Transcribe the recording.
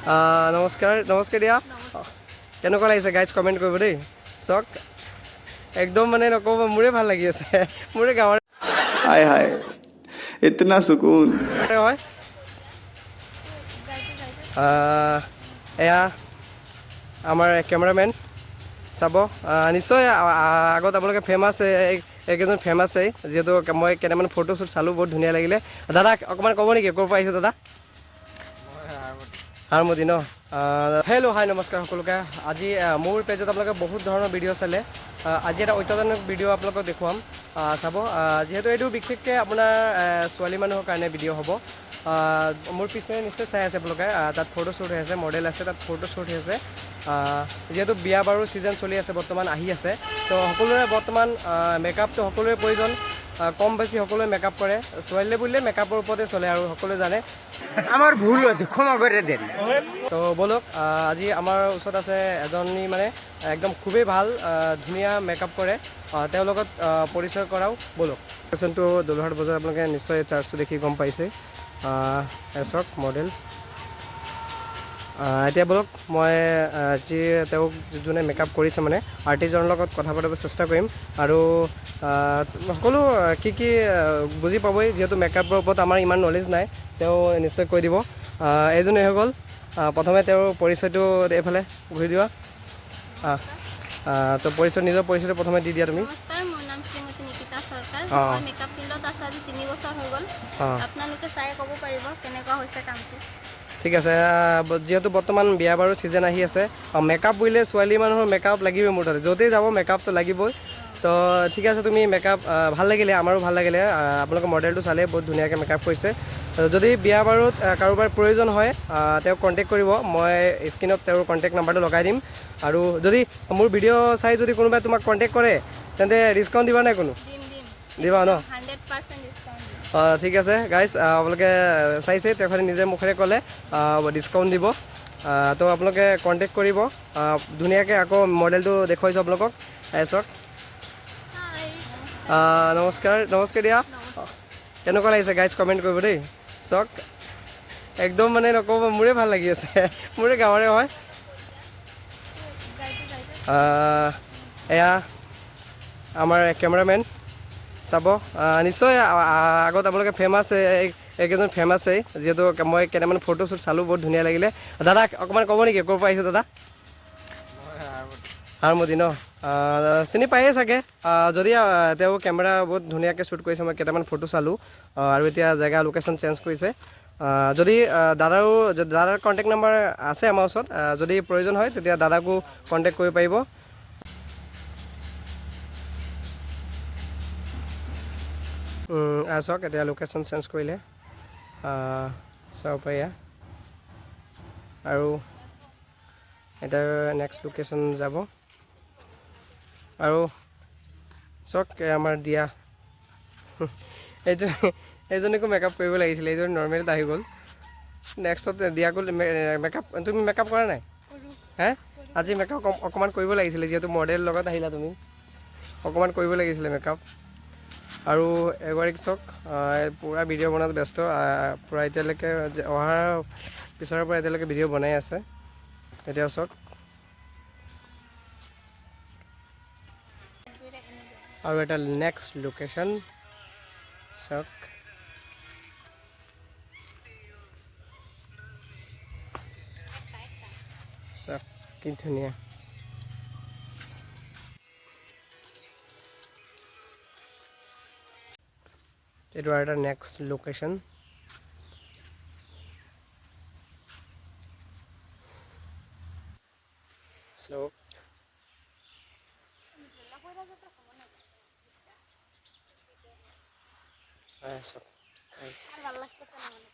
নমস্কাৰ, নমস্কাৰ দিয়া। কেনেকুৱা লাগিছে গাইজ কমেণ্ট কৰিব দেই। চাওক, একদম মানে নক'ব, মোৰে ভাল লাগি আছে, মোৰে গাঁৱৰে हाय हाय इतना सुकून। হয়। এয়া আমাৰ কেমেৰামেন চাব। নিশ্চয় আগত আপোনালোকে ফেমাছ, এইকেইজন ফেমাছেই, যিহেতু মই কেইটামান ফটো শ্বুট চালোঁ, বহুত ধুনীয়া লাগিলে। দাদা, অকণমান ক'ব নেকি ক'ৰ পৰা আহিছে দাদা? হাৰমতি ন? হেল্ল', হাই, নমস্কাৰ সকলোকে। আজি মোৰ পেজত আপোনালোকে বহুত ধৰণৰ ভিডিঅ' চালে। আজি এটা অত্যাধুনিক ভিডিঅ' আপোনালোকক দেখুৱাম, চাব। যিহেতু এইটো বিশেষকৈ আপোনাৰ ছোৱালী মানুহৰ কাৰণে ভিডিঅ' হ'ব। মোৰ পিছপিনে নিশ্চয় চাই আছে আপোনালোকে, তাত ফটো শ্বুট হৈ আছে, মডেল আছে, তাত ফটো শ্বুট হৈ আছে। যিহেতু বিয়া বাৰু ছিজন চলি আছে, বৰ্তমান আহি আছে, তো সকলোৰে বৰ্তমান মেকআপটো সকলোৰে প্ৰয়োজন। কম বেছি সকলোৱে মেকআপ কৰে। ছোৱালীয়ে বুলিলে মেকআপৰ ওপৰতে চলে আৰু সকলোৱে জানে। আমাৰ ভুল হয়েছে, ক্ষমা কৰে দেন। তো ব'লক, আজি আমাৰ ওচৰত আছে এজনী মানে একদম খুবেই ভাল, ধুনীয়া মেকআপ কৰে। তেওঁৰ লগত পৰিচয় কৰাও ব'লক। লোকেশ্যনটো দলুহাট বজাৰ, আপোনালোকে নিশ্চয় চাৰ্চটো দেখি গম পাইছে। চাওক মডেল। এতিয়া ব'লক, মই যি তেওঁক যোনে মেকআপ কৰিছে, মানে আৰ্টিষ্টজনৰ লগত কথা পাতিব চেষ্টা কৰিম আৰু সকলো কি কি বুজি পাবই, যিহেতু মেকআপৰ ওপৰত আমাৰ ইমান নলেজ নাই, তেওঁ নিশ্চয় কৈ দিব। এইজনে হৈ গ'ল। প্ৰথমে তেওঁৰ পৰিচয়টো এইফালে ঘূৰি যোৱা। তো পৰিচয়, নিজৰ পৰিচয়টো প্ৰথমে দি দিয়া তুমি। নমস্কাৰ, মোৰ নাম শ্ৰীমতী নিকিতা চৰকাৰ। মই মেকআপ ফিল্ডত আছোঁ আজি 3 বছৰ হৈ গ'ল। আপোনালোকে চাই ক'ব পাৰিব কেনেকুৱা হৈছে কামটো। ঠিক আছে। যিহেতু বৰ্তমান বিয়া বাৰু ছিজন আহি আছে, মেকআপ বুলিলে ছোৱালী মানুহৰ মেকআপ লাগিবই। মোৰ তাতে য'তেই যাব মেকআপটো লাগিবই। তো ঠিক আছে, তুমি মেকআপ ভাল লাগিলে, আমাৰো ভাল লাগিলে। আপোনালোকৰ মডেলটো চালে, বহুত ধুনীয়াকৈ মেকআপ কৰিছে। যদি বিয়া বাৰুত কাৰোবাৰ প্ৰয়োজন হয়, তেওঁক কণ্টেক্ট কৰিব। মই স্ক্ৰীণত তেওঁৰ কণ্টেক্ট নাম্বাৰটো লগাই দিম। আৰু যদি মোৰ ভিডিঅ' চাই যদি কোনোবাই তোমাক কণ্টেক্ট কৰে, তেন্তে ডিছকাউণ্ট দিবা নাই কোনো? দিম, দিম। দিবা ন? 100% ডিছকাউণ্ট দিম। অঁ, ঠিক আছে গাইজ, আপোনালোকে চাইছে, তেখেতে নিজে মুখেৰে ক'লে ডিছকাউণ্ট দিব। তো আপোনালোকে কণ্টেক্ট কৰিব। ধুনীয়াকৈ আকৌ মডেলটো দেখুৱাইছোঁ আপোনালোকক, এই চাওক। হাই। নমস্কাৰ, নমস্কাৰ দিয়া। কেনেকুৱা লাগিছে গাইজ কমেণ্ট কৰিব দেই। চাওক, একদম মানে নক'ব, মোৰে ভাল লাগি আছে, মোৰে গাঁৱৰে হয়। এয়া আমাৰ কেমেৰামেন চাব। নিশ্চয় আগত আপোনালোকে ফেমাছ, এইকেইজন ফেমাছেই, যিহেতু মই কেইটামান ফটো শ্বুট চালোঁ, বহুত ধুনীয়া লাগিলে। দাদা, অকণমান ক'ব নেকি ক'ৰ পৰা আহিছে দাদা? হাৰমতি ন? চিনি পায়েই চাগে। যদি তেওঁ কেমেৰা বহুত ধুনীয়াকৈ শ্বুট কৰিছে, মই কেইটামান ফটো চালোঁ। আৰু এতিয়া জেগা লোকেশ্যন চেঞ্জ কৰিছে। যদি দাদাৰ কণ্টেক্ট নাম্বাৰ আছে আমাৰ ওচৰত, যদি প্ৰয়োজন হয় তেতিয়া দাদাকো কণ্টেক্ট কৰিব পাৰিব। চাওক, এতিয়া লোকেশ্যন চেঞ্জ কৰিলে, চাব পাৰি এয়া। আৰু এতিয়া নেক্সট লোকেশ্যন যাব। আৰু চাওক, এই আমাৰ দিয়া এইটো, এইজনীকো মেকআপ কৰিব লাগিছিলে, এইজনী নৰ্মেলত আহি গ'ল। নেক্সটত দিয়াকো মেকআপ। তুমি মেকআপ কৰা নাই হে? আজি মেকআপ অকণমান কৰিব লাগিছিলে, যিহেতু মডেল লগত আহিলা তুমি, অকণমান কৰিব লাগিছিলে মেকআপ। আৰু এগৰাকী চাওক, পূৰা ভিডিঅ' বনোৱাত ব্যস্ত। পূৰা এতিয়ালৈকে অহাৰ পিছৰে পৰা এতিয়ালৈকে ভিডিঅ' বনাই আছে। এতিয়া চাওক, আৰু এটা নেক্সট লোকেশ্যন চাওক। চাওক কি ধুনীয়া। এইটো আৰু এটা নেক্সট লোকেশ্যন চাওক। চাওক guys। ভাল লাগতেছে না মানে।